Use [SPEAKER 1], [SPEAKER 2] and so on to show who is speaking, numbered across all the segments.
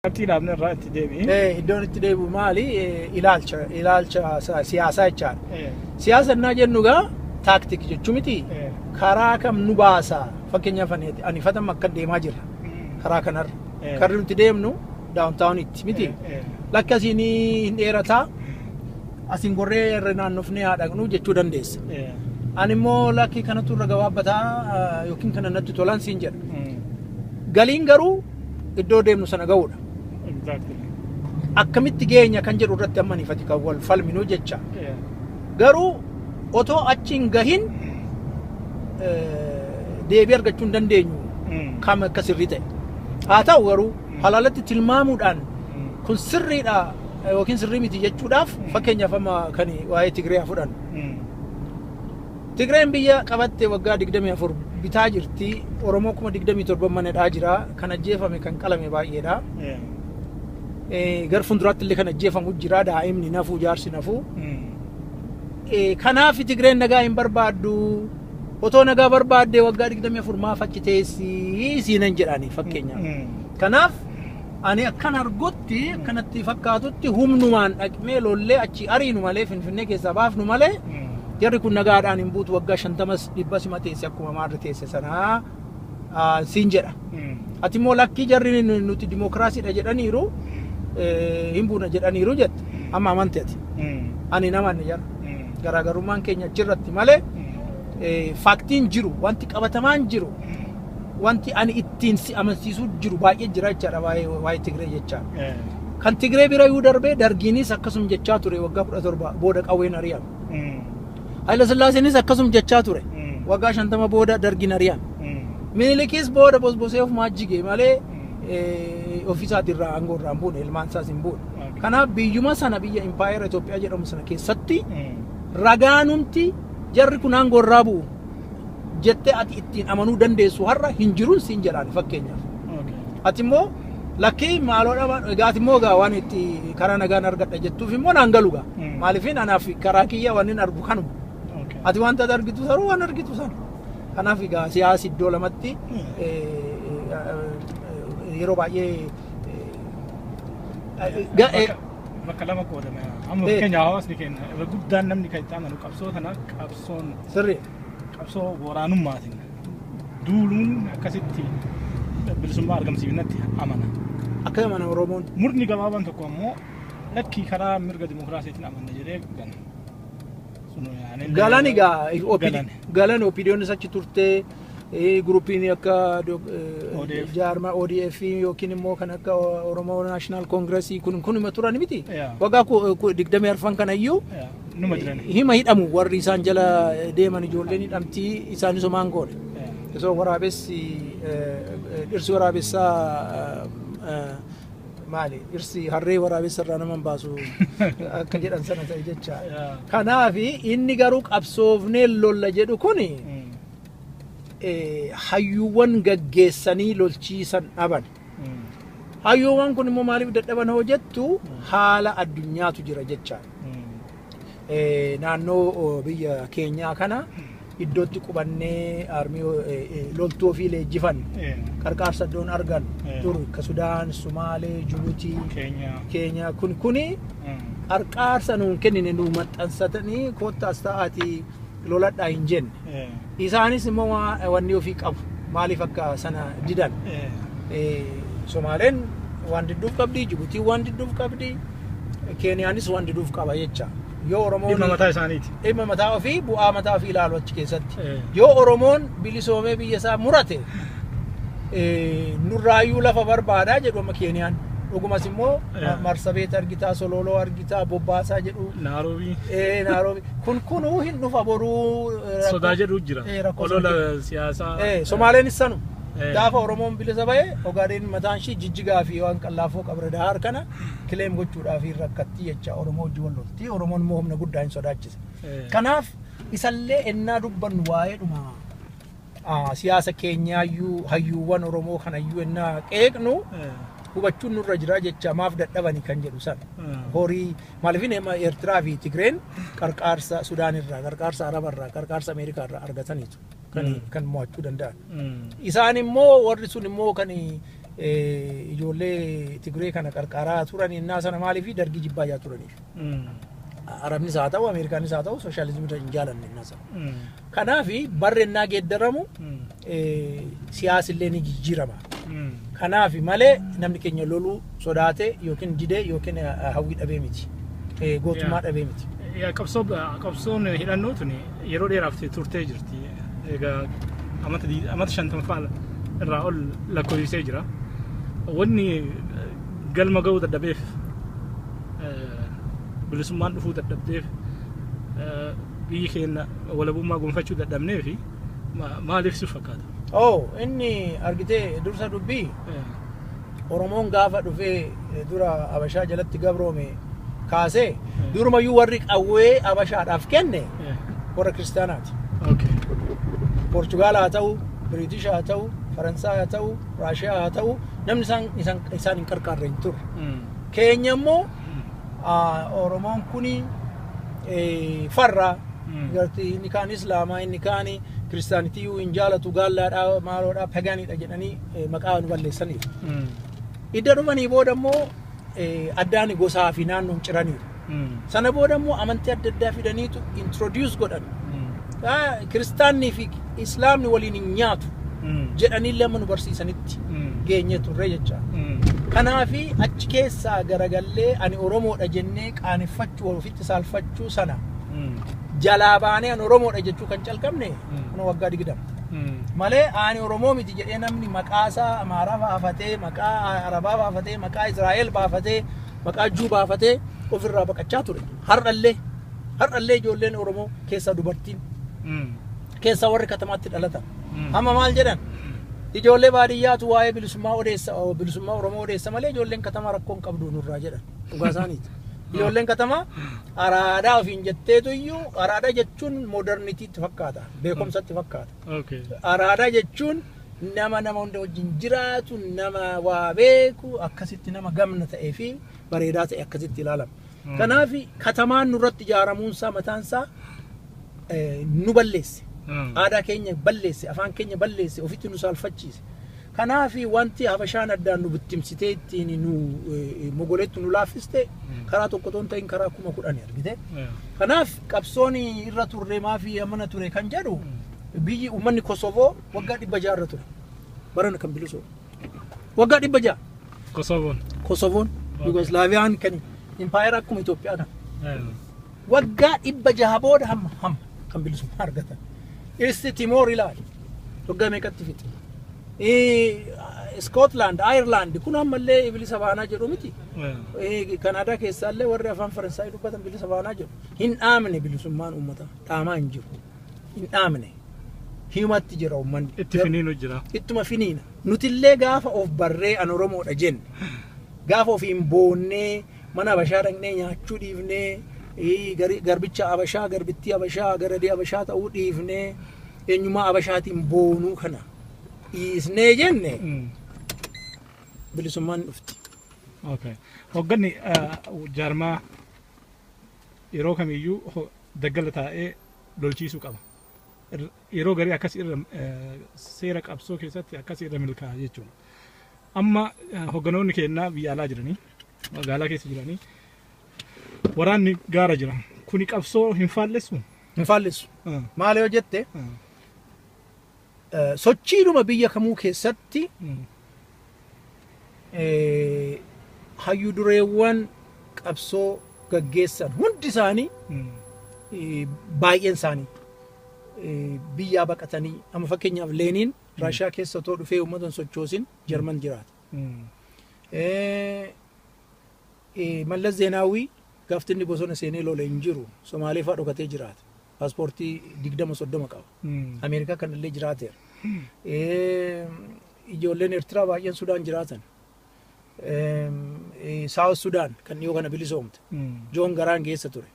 [SPEAKER 1] Qabxii dhaabne irraa itti deebi'i.
[SPEAKER 2] Iddoon itti deebi'u maali? Ilaalcha siyaasaa jechaadha. Siyaasa innaa jennu gaa tactic jechuu miti. Karaa kam nu baasa? Fakkeenyaaf ani fatama akka deemaa jirra. Karaa kanarra. Karri nuti deemnu downtownitti miti. Lakki asiin hin dheerataa. Asiin gorree irra naannofnee haa dhaqnu jechuu dandeessa. Ani immoo lakki kanatu irra gabaabbataa yookiin kana natti tolan siin jedha. Galiin garuu iddoo deemnu sana ga'uudha. Akkamitti geenya kan jedhu irratti amma ifati kan wal falminu jecha. Garuu otoo achi hin gahin deebii argachuu hin dandeenyu kam akka sirrii ta'e. Haa ta'u garuu halaalatti tilmaamuudhaan kun sirriidha yookiin sirrii miti jechuudhaaf, fakkeenyaaf amma kan waa'ee Tigree haa fudhannu. Tigreen biyya qabatte waggaa 24 bitaa jirti. Oromoo 27,000 manadhaa jira. Kan ajjeefame, kan qalame baay'eedha. Gara fuulduraatti illee kan ajjeefamu jira. Daa'imni nafuu, jaarsi nafuu. Kanaaf Tigreen nagaa hin barbaaddu. Otoo nagaa barbaadde waggaa 24 maaf achi teessii siinan jedhani fakkeenyaaf. Kanaaf ani akkan argutti, akkanatti fakkaatutti, humnumaan dhaqnee lollee achi ariinu malee, Finfinnee keessaa baafnu malee, jarri kun nagaadhaan hin buutu, waggaa 50s 100s hima teesse akkuma maarri teesse sanaa siin jedha. Ati immoo lakkii, jarri nuti dimookiraasiidha jedhaniiru, hin buuna jedhaniiru jette. Amma amante ati. Ani nama ani jara. Garaagarummaan keenya achirratti malee factiin jiru, wanti qabatamaan jiru, wanti ani ittiin si amansiisuu jiru baay'ee jira jechaadha waa'ee Tigree jechaadha. Kan Tigree bira yoo darbee, Dargiinis akkasum jechaa ture, waggaa 17 booda qawween ari'ame. Haayila Sillaaseenis akkasum jechaa ture. Waggaa 50 booda Dargiin ari'ame. Minilikis booda bosbosee ofumaa jige malee ofiisaatirraa aangoo irraa hin buune, ilmaan isaas hin buune. Kanaaf biyyuma sana, biyya impaayera Itoophiyaa jedhamu sana keessatti, ragaanumti jarri kun aangoo irraa bu'u jettee ati ittiin amanuu dandeessu har'a hin jiruun siin jedhaan fakkeenyaaf. Ati immoo lakkii maaloodha, egaa ati immoo egaa waan itti karaa nagaan argadha jettuuf immoo naan galu gaa. Maaliifin anaaf karaa kiyya waan hin argu kanuma. Ati wanta ati argitu saruu waan argitu sana. Kanaaf egaa siyaasi iddoo lamatti yeroo baay'ee
[SPEAKER 1] Bakka lama qoodame. Amma fakkeenya hawaasni keenya irra guddaan namni kan itti amanu qabsoo tana qabsoon qabsoo waraanummaatiin duuluun akkasitti bilisummaa argamsiifnatti amana.
[SPEAKER 2] Akka amana Oromoon.
[SPEAKER 1] Murni gabaabaan tokko ammoo lakkii, karaa mirga dimokiraasiitiin amanna jedhee gana.
[SPEAKER 2] Galan egaa galan OPDOnis achi turtee, groupiin akka jaarmaa ODF yookiin immoo kan akka Oromoo National Congress kun kun turan miti. Waggaa 24 kanayyuu hima hidhamu, warri isaan jala deeman ijoolleen hidhamtii, isaanis homaan goone. Osoo waraabessi dhirsi waraabessaa maali, dhirsi harree waraabessa irraa nama baasu akka jedhan sana ta'e jecha. Kanaaf inni garuu qabsoofnee lolla jedhu kuni hayyuuwwan gaggeessanii lolchiisan dhaban. Hayyuuwwan kun immoo maaliif dadhaban hoo jettu, haala addunyaatu jira jechaadha. Naannoo biyya keenyaa kana iddootti qubannee army loltuu ofii leenjifannu, qarqaarsa iddoon argan turu akka Sudaan, Sumaalee, Jibuutii, Keenya kun kuni qarqaarsa nuun kennine, nu maxxansatanii koottaas ta'aatii loladhaa hin jenne. Isaanis immoo wanni ofii qabu, maaliif akka sana didan. Somaaleen waan didduuf qabdi, Jibuutiin waan didduuf qabdi, Keeniyaanis waan diduuf qaba jecha. Yoo Oromoon
[SPEAKER 1] Dhimma mataa isaaniiti.
[SPEAKER 2] Dhimma mataa ofii, bu'aa mataa ofii ilaalu achi keessatti. Yoo Oromoon bilisoomee biyya isaa murate, nurraayyuu lafa barbaadaa jedhu amma Keeniyaan. Dhugumas immoo Marsabeet argitaa, Sololoo argitaa, Bobbaasaa jedhu.
[SPEAKER 1] Naaroobii.
[SPEAKER 2] Naaroobii. Kun kunuu hin dhufa boruu.
[SPEAKER 1] Sodaa jedhu jira. Olola siyaasaa.
[SPEAKER 2] Somaaleenis sanu. Gaafa Oromoon bilisa bahe, Ogaadeen mataan ishii Jijjigaa fi waan qallaafoo Qabra Dahaar kana claim gochuudhaaf rakkatti jecha, Oromoo wajjin wal lolti. Oromoon immoo humna guddaa hin sodaachisa. Kanaaf isallee ennaa dubbannu waa'ee dhuma siyaasa keenyaayyuu, hayyuuwwan Oromoo kanayyuu ennaa qeeqnu hubachuun nurra jira jecha, maaf dadhabani kan jedhu sana. Horii maaliif Eertiraa fi Tigreen qarqaarsa Sudaan irraa, qarqaarsa Araba irraa, qarqaarsa Ameerikaa irraa argataniitu kan mo'achuu danda'an. Isaan immoo warri sun immoo kan Ijoollee Tigree kana qarqaraa turan innaa sana maaliif dargii jibbaa jaa turaniif. Arabnis haa ta'u, Ameerikaanis haa ta'u, sooshaalizimii hin jaalanne innaa sana. Kanaaf barri innaa geeddaramu siyaasillee ni jijjiirama. Kanaaf malee namni keenya loluu sodaate yookiin didee yookiin hawwii dhabee miti. Gootummaa dhabee miti.
[SPEAKER 1] Qabsoon hidhannoo tuni yeroo dheeraaf turtee jirti. Egaa amata 50 irraa ol lakkoofsisee jira. Wanni galma ga'uu dadhabeef, bilisummaan dhufuu dadhabdeef, biyyi keenya walabummaa gonfachuu dadhabnee fi maaliif si fakkaata?
[SPEAKER 2] Oh, inni argitee dursa dubbii Oromoon gaafa dhufee dura Abashaa jalatti gabroome kaasee durumayyuu warri qawwee Abashaadhaaf kenne warra kiristaanaati. Poorchugaal haa ta'u, Biriitish haa ta'u, Faransaay haa ta'u, Raashiyaa haa ta'u, namni isaan hin qarqaarre hin turre. Keenya immoo Oromoon kuni farra garti, inni kaan Islaamaa, inni kaan kiristaanitiyyuu hin jaalatu, gaallaadhaa, maaloodhaa, paganiidha jedhanii maqaa nu balleessaniiru. Idda dhufanii booda immoo addaan gosaa fi naannoon ciraniiru. Sana booda immoo amantii adda addaa fidaniitu introduce godhan. Kiristaannii fi Islaamni waliin hin nyaatu jedhanii lama nu barsiisanitti geenye turre jecha. Kanaafi achi keessaa garagallee ani Oromoodha jennee qaaneffachuu, ofitti saalfachuu sana jalaa baanee ani Oromoodha jechuu kan calqabne kun waggaa 20. Malee ani Oromoo miti jedhee namni maqaa isaa Amaaraa baafatee, maqaa Arabaa baafatee, maqaa Israa'el baafatee, maqaa Juu baafatee ofirraa baqachaa ture. Har'allee ijoolleen Oromoo keessaa dubartiin keessaa warri katamaatti dhalatan. Amma maal jedhan? Ijoollee baadiyyaatu waa'ee bilisummaa odeessa, bilisummaa Oromoo odeessa malee ijoolleen katamaa rakkoo hin qabdu nurraa jedhan. Dhugaa isaaniiti. Ijoolleen katamaa araadaa ofiin jetteetu iyyuu, araadaa jechuun modernitiitti fakkaata, beekumsatti fakkaata. Araadaa jechuun nama hunda wajjin jiraatu, nama waa beeku, akkasitti nama gamna ta'ee fi bareedaa ta'e akkasitti ilaalama. Kanaaf katamaan nurratti ijaaramuunsaa mataansaa nu balleesse. Aadaa keenya balleesse, afaan keenya balleesse, ofitti nu saalfachiise. Kanaaf wanti Habashaan addaan nu bittimsitee ittiin nu mogoleetti nu laaffiste karaa tokko otoo hin ta'in karaa 10,000 argite. Kanaaf qabsoon irra turre maafi amana ture kan jedhu, biyyi uummanni Kosovoo waggaa 600 irra ture. Barana kan bilisoo. Waggaa 600.
[SPEAKER 1] Kosovoon.
[SPEAKER 2] Kosovoon Yugoslaaviyaan kan impaayera akkuma Itoophiyaa kan. Waggaa 600 booda hamma kan bilisummaa argatan. East Timor ilaali. Waggaa meeqatti fixe? Scotland, Ireland kun ammallee bilisa baanaa jedhu miti. Kanaadaa keessaallee warri afaan Faransaayii dubbatan bilisa baanaa jedhu. Hin dhaamne bilisummaan uummata. Dhaamaa hin jiru. Hin dhaamne. Himatti jira uummanni.
[SPEAKER 1] Itti finiinu jira.
[SPEAKER 2] Ittuma finiina. Nutillee gaafa of barree an Oromoodha jenne, gaafa ofiin boonnee mana Abashaa dhaqnee nyaachuu dhiifnee, garbicha Abashaa, garbittii Abashaa, garadii Abashaa ta'uu dhiifnee, eenyummaa Abashaatiin boonuu kana dhiisnee jenne, bilisummaan dhufti.
[SPEAKER 1] Hoogganni jaarmaa yeroo kamiyyuu daggala taa'ee lolchiisuu qaba. Yeroo garii akkas irra seera qabsoo keessatti akkas irra milkaa'a jechuudha. Amma hoogganoonni keenyaa biyya alaa jiranii, magaalaa keessa jiranii, waraanni gaara jira. Kuni qabsoo hin faallessu?
[SPEAKER 2] Hin faallessu. Maal yoo jette, sochiidhuma biyya kamuu keessatti hayyuu dureewwan qabsoo gaggeessan hundi isaanii, baay'een isaanii biyyaa baqatanii, amma fakkeenyaaf Leeniin Raashiyaa keessa otoo dhufee uummata hin sochoosin Jarman jiraata. Mallas Zeenaawii gaafti inni bosona seenee lola hin jiru, Somaalee fa'aa dhokatee jiraata. Paaspoortii 20-30 qaba. Ameerikaa kanallee jiraateera. Ijoolleen Eertiraa baay'een Sudaan jiraatan. South Sudaan kan dhiyoo kana bilisoomte. Joon Garaan geessa ture.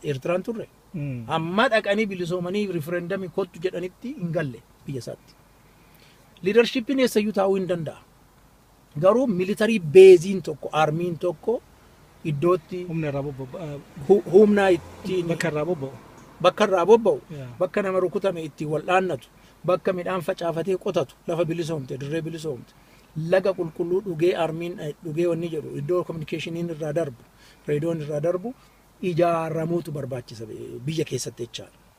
[SPEAKER 2] Eertiraan turre. Amma dhaqanii bilisoomanii rifereendamii kottu jedhanitti hin galle biyya isaatti. Leadershippiin eessayyuu taa'uu hin danda'a. Garuu military baseiin tokko, armyiin tokko iddootti
[SPEAKER 1] Humna irraa bobba'u.
[SPEAKER 2] Humna ittiin
[SPEAKER 1] Bakka irraa bobba'u.
[SPEAKER 2] Bakka irraa bobba'u, bakka nama rukutame ittiin wal'aannatu, bakka midhaan facaafatee qotatu, lafa bilisoomte, dirree bilisoomte. Laga qulqulluu dhugee armiin dhugee wanni jedhu, iddoo communicationiin irraa darbu, reediyoon irraa darbu ijaaramuutu barbaachisa biyya keessatti jechaadha.